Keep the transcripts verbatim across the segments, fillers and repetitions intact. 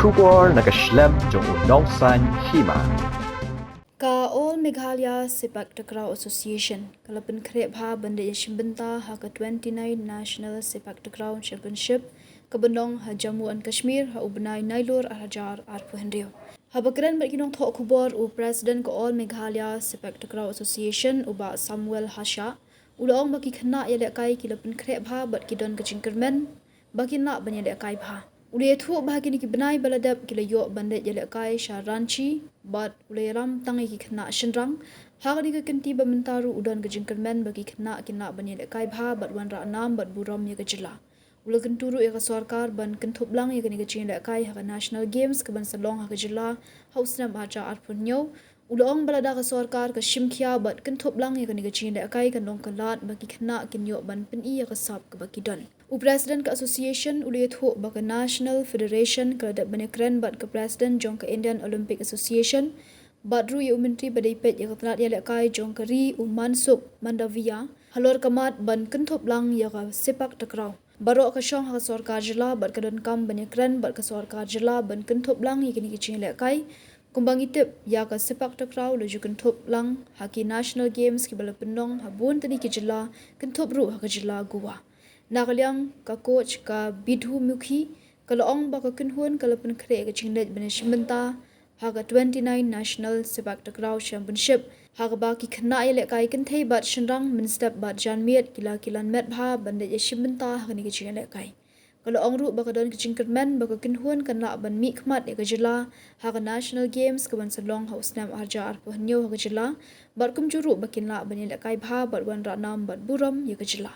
Khubor na ka shlem jong u nongsaiñ hima. Ka All Meghalaya Sepak Takraw Association ka la pynkhreh bha ban leit ïashim bynta ha ka twenty-nine National Sepak Takraw Championship ka ban long ha Jammu and Kashmir ha u bnai Nailur ar hajar arphew hynriew. Haba kren bad ki nongthoh khubor, u President ka All Meghalaya Sepak Takraw Association, u Bah Samuel Hashah, u la ong ba ki khynnah ïalehkai ki la pynkhreh bha bad ki don ka jingkyrmen ba kin lah ban ïalehkai bha. U la ïathuh ba ha kine ki bnai ba la dep ki la ïoh ban leit ïalehkai sha Ranchi, bad u la ïalam tang ïa ki khynnah shynrang. Ha kane ka kynti ba mynta ruh u don ka jingkyrmen ba ki khynnah kin lah ban ïalehkai bha bad wanrah nam bad burom ïa ka jylla. U la kyntu ruh ïa ka sorkar ban kynthup lang ïa kane ka jingïalehkai ha ka National Games ka ban sa long ha ka jylla ha u snem ar hajar arphew hynñiew. U la ong ba lada ka sorkar ka shim khia bad kynthup lang ïa kane ka jingïalehkai, kan long ka lad ba ki khynnah kin ïoh ban pyni ïa ka sap kaba ki don. U President ka Association u la ïathuh ba ka National Federation ka la dep ban ïakren bad ka President jong ka Indian Olympic Association bad ruh ïa u Myntri ba dei peit ïa ka tnat ïalehkai jong ka ri, u Mansukh Mandaviya, halor ka mat ban kynthup lang ïa ka sepak takraw. Baroh ka shong ha ka sorkar jylla bad ka donkam ban ïakren bad ka sorkar jylla ban kynthup lang ïa kine ki jingïalehkai. Kumba ngi tip, ïa ka sepak takraw la ju kynthup lang ha ki National Games kiba la pynlong ha bun tylli ki jylla, kynthup ruh ha ka jylla Goa. Na ka liang ka coach ka Bidhu Mukhi ka la ong ba ka kynhun ka la pynkhreh ka jingleit ban ïashim bynta ha ka twenty-nine National Sepak Takraw Championship, ha kaba ki khynnah ïalehkai kynthei bad shynrang mynstep bad janmiet ki la kylan met bha ban leit ïashim bynta ha kane ka jingïalehkai. Ka la ong ruh ba ka don ka jingkyrmen ba ka kynhun kan lah ban mihkhmat ïa ka jylla ha ka National Games ka ban sa long ha u snem ar hajar arphew hynñiew ha ka jylla, bad kumjuh ruh ba kin lah ban ïalehkai bha bad wanrah nam bad burom ïa ka jylla.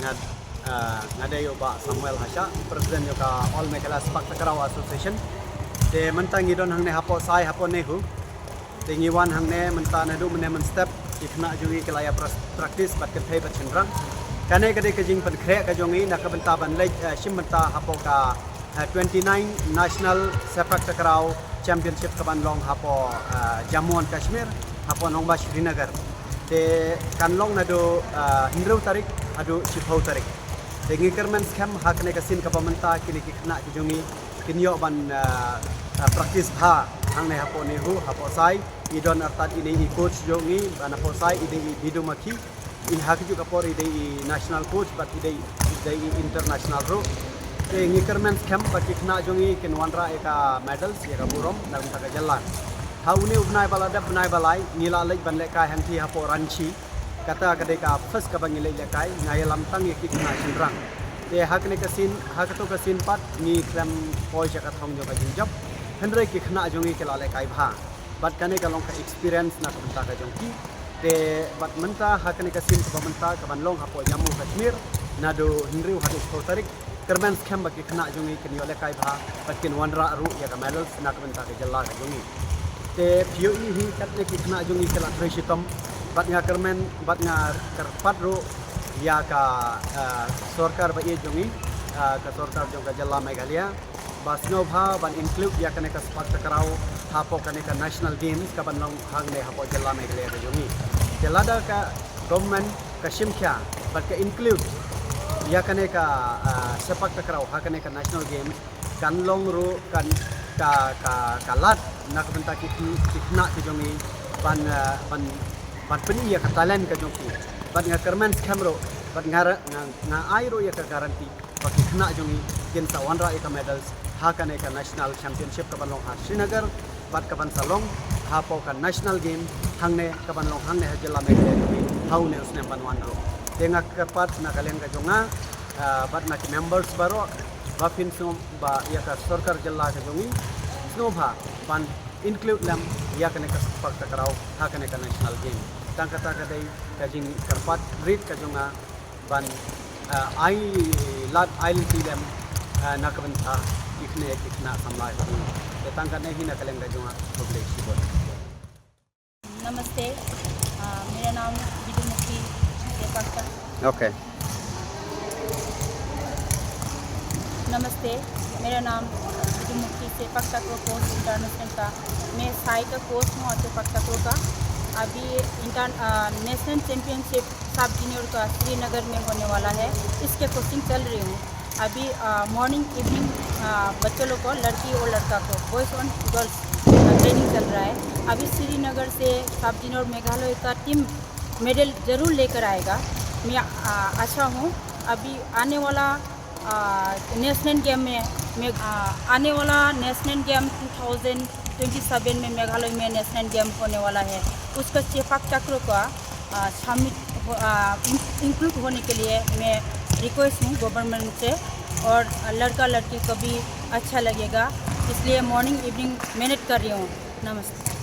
Ah, nga dei u Bah Samuel Hashah, President jong ka All Meghalaya Sepak Takraw Association. Te mynta ngi don hangne hapoh Sai, hapoh NEHU. Te ngi wan hangne mynta naduh mynne mynstep, ki khynnah jong ngi ki la ïa pras-, practice bad kynthei bad shynrang. Kane ka dei ka jingpynkhreh ka jong ngi na ka bynta ban leit, eh, shim bynta hapoh ka, eh, twenty-nine National Sepak Takraw Championship ka ban long hapoh, eh, Jammu and Kashmir, hapoh nongbah Srinagar. Te kan long naduh, eh, hynriew tarik haduh shiphew tarik. Te ngi kyrmen skhem ha kane ka sien kaba mynta kine ki khynnah ki jong ngi kin ïoh ban, eh, eh, practice bha hangne hapoh NEHU, hapoh Sai. I don artat ine i coach jong ngi, ban hapoh Sai i dei i Bidu Makhi. I ha kajuh ka por i dei i national coach, bad i dei, i dei i international ruh. Te ngi kyrmen skhem ba ki khynnah jong ngi kin wanrah ïa ka medals, ïa ka burom na ka bynta ka jylla. Ha une u bnai ba la dep, bnai ba lai, ngi la leit ban lehkai hangtei hapoh Ranchi. Kata ka dei ka first kaba ngi leit lehkai, nga ïalam tang ïa ki khynnah shynrang. Te ha kane ka sien, ha kato ka sien pat ngi khlem poi sha ka thong jong ka jingjop. Hynrei ki khynnah jong ngi ki la lehkai bha. Bad kane ka long ka experience na ka bynta ka jong ki. Te bad mynta ha kane ka sien kaba mynta ka ban long hapoh Jammu Kashmir, naduh hynriew haduh shiphew tarik. Kyrmen skhem ba ki khynnah jong ngi kin ïoh lehkai bha bad kin wanrah ruh ïa ka medals na ka bynta ka jylla ka jong ngi. Te phi ïohi hi katne ki khynnah jong ngi ki la trei shitom, bad nga kyrmen, bad nga kyrpad ruh ïa ka, eh, sorkar ba ïeit jong ngi, eh, ka sorkar jong ka jylla Meghalaya, ba sngewbha ban include ïa kane ka sepak takraw hapoh kane ka National Games ka ban long hangne hapoh jylla Meghalaya ka jong ngi. Te lada ka government ka shim khia bad ka include ïa kane ka, ah, sepak takraw ha kane ka National Games, kan long ruh kan ka, ka, ka lad na ka bynta ki, ki khynnah ki jong ngi ban, ah, ban, ban pyni ïa ka talent ka jong ki. Bad nga kyrmen skhem ruh, bad nga ra-, nga, nga ai ruh ïa ka guarantee ba ki khynnah jong ngi kin sa wanrah ïa ka medals ha kane ka National Championship ka ban long ha Srinagar, bad ka ban sa long hapoh ka National Game hangne, ka ban long hangne ha jylla Meghalaya jong ngi ha une u snem ban wan ruh. Te nga kyrpad na ka liang ka jong nga, ah, bad na ki members baroh, ba phin sngewbha ïa ka sorkar jylla ka jong ngi sngewbha ban include lem ïa kane ka sepak takraw ha kane ka National Game. Tang kata ka dei ka jingkyrpad rit ka jong nga ban, ah, ai lad ai lynti lem, ah, na ka bynta ki khynnah, ki khynnah samla jong ngi. Te tang kane hi na ka liang ka jong nga, khublei shibun. नमस्ते, अ, मेरा नाम बिदुमुखी सेपाक्का। Okay. नमस्ते, मेरा नाम बिदुमुखी सेपाक्का को कोच इंटरनेशनल का। मैं साई का कोच हूँ और सेपाक्का का। अभी इंटर-, अ, नेशनल चैंपियनशिप सब जूनियर का श्रीनगर में होने वाला है, इसके कोचिंग चल रही हूँ। अभी, अ, मॉर्निंग, इवनिंग, अ, बच्चों लोग को, लड़की और लड़का को, बॉयज़ और गर्ल्स, अ, ट्रेनिंग चल रहा है। अभी श्रीनगर से सब जूनियर मेघालय का टीम मेडल जरूर लेकर आएगा। मैं, अ, आशा हूँ अभी आने वाला, अ, नेशनल गेम में, में, अ, आने वाला नेशनल गेम टू थाउजेंड ट्वेंटी सेवन में मेघालय में नेशनल गेम होने वाला है। उसका सेपाक टकरो का, अ, शामिल हो-, अ, इन-, इंक्लूड होने के लिए मैं रिक्वेस्ट हूँ गवर्नमेंट से, और लड़का लड़की को भी अच्छा लगेगा, इसलिए मॉर्निंग इवनिंग मेहनत कर रही हूँ। नमस्ते।